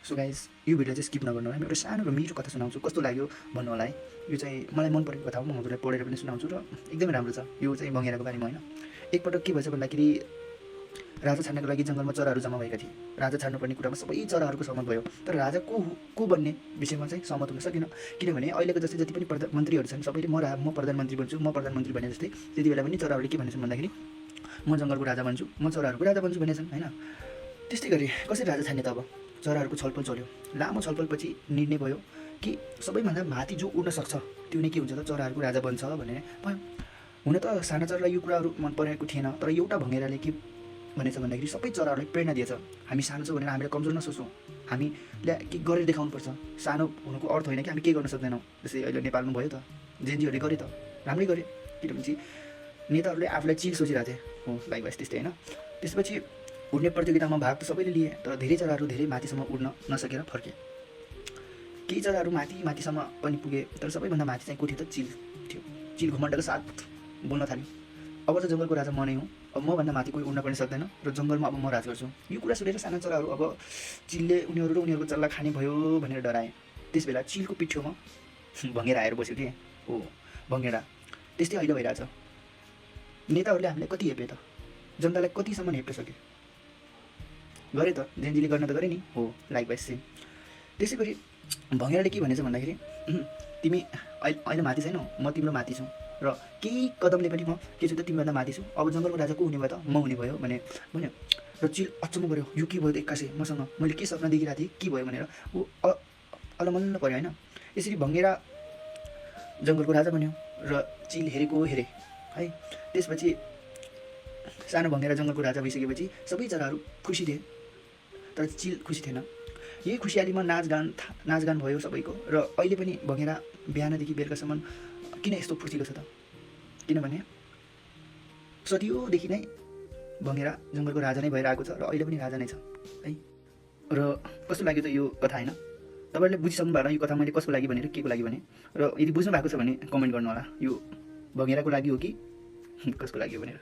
So guys यो video चाहिँ skip नगर्नु होला। म एउटा सानो र मिठो कथा सुनाउँछु, कस्तो लाग्यो भन्नु होला है। यो चाहिँ मलाई मन परेको कथा हो, म हजुरलाई पढेर पनि सुनाउँछु र एकदमै राम्रो छ। यो चाहिँ भँगेराको बारेमा होइन। एकपटक के भएछ भन्दाखेरि राजा छाड्नको लागि जङ्गलमा चराहरू जम्मा भएका थिए। राजा छाड्नुपर्ने कुरामा सबै चराहरूको सहमत भयो, तर राजा को बन्ने विषयमा चाहिँ सहमत हुन सकेन। किनभने अहिलेको जस्तै जति पनि मन्त्रीहरू छन् सबैले म प्रधानमन्त्री बन्छु, म प्रधानमन्त्री भने जस्तै त्यति बेला पनि चराहरूले के भनेछन् भन्दाखेरि म जङ्गलको राजा बन्छु, म चराहरूको राजा बन्छु भनेछन् होइन। त्यस्तै गरी कसरी राजा छाड्ने त अब? चराहरूको छलफल चल्यो। लामो छलफलपछि निर्णय भयो कि सबैभन्दा माथि जो उड्न सक्छ त्यो नै के हुन्छ त चराहरूको राजा बन्छ भनेर भयो। हुन त साना चरालाई यो कुराहरू मन परेको थिएन, तर एउटा भँगेराले के भनेछ भन्दाखेरि सबै चराहरूलाई प्रेरणा दिएछ। हामी सानो छौँ भनेर हामीलाई कमजोर नसोचौँ, हामीले के गरेर देखाउनुपर्छ। सानो हुनुको अर्थ होइन कि हामी के गर्न सक्दैनौँ। जस्तै अहिले नेपालमा भयो त, जेएनजीहरूले गरे त, राम्रै गरे, किनभने नेताहरूले आफूलाई चिल सोचिरहेको थिए हो, लाइक त्यस्तै होइन। त्यसपछि उड्ने प्रतियोगितामा भाग त सबैले लिए, तर धेरै चराहरू धेरै माथिसम्म उड्न नसकेर फर्के। केही चराहरू माथिसम्म पनि पुगे, तर सबैभन्दा माथि चाहिँ को थियो त? चिल थियो। चिल घमण्डका साथ बोल्न थाल्यो, अब त जङ्गलको राजा म नै हुँ, अब मभन्दा माथि कोही उड्न पनि सक्दैन र जङ्गलमा अब म राज गर्छु। यो कुरा सुनेर साना चराहरू अब चिलले उनीहरू र उनीहरूको चल्ला खाने भयो भनेर डराए। त्यस बेला चिलको पिठ्यौमा भँगेरा आएर बस्यो कि हो भँगेरा। त्यस्तै अहिले भइरहेछ। नेताहरूले हामीलाई कति हेपे त, जनतालाई कतिसम्म हेप्न सके गरे त, जेएनजीले गर्न त गरे नि हो, लाइक सेम। त्यसै गरी भँगेराले के भनेछ भन्दाखेरि तिमी अहिले माथि छैनौ, म तिम्रो माथि छु र केही कदमले पनि म के छु त तिमीभन्दा माथि छु, अब जङ्गलको राजा को हुने भयो त? म हुने भयो भने भन्यो। र चिल अचम्म पऱ्यो, यो के भयो त एक्कासै मसँग, मैले के सपना देखिरहेको थिएँ के भयो भनेर ऊ अलमल्ल पऱ्यो होइन। यसरी भँगेरा जङ्गलको राजा बन्यो र चिल हेरेको हेरे है। त्यसपछि सानो भँगेरा जङ्गलको राजा भइसकेपछि सबै चराहरू खुसी थिए, तर चिल खुसी थिएन। यही खुसियालीमा नाचगान भयो सबैको। र अहिले पनि भँगेरा बिहानदेखि बेलुकासम्म किन यस्तो फुर्तिलो छ त? किनभने सदियोदेखि नै भँगेरा जङ्गलको राजा नै भएर आएको छ र अहिले पनि राजा नै छ है। र कस्तो लाग्यो त यो कथा होइन? तपाईँहरूले बुझिसक्नु भयो होला यो कथा मैले कसको लागि भनेर, के को लागि भने। र यदि बुझ्नु भएको छ भने कमेन्ट गर्नु होला, यो भँगेराको लागि हो कि कसको लागि भनेर।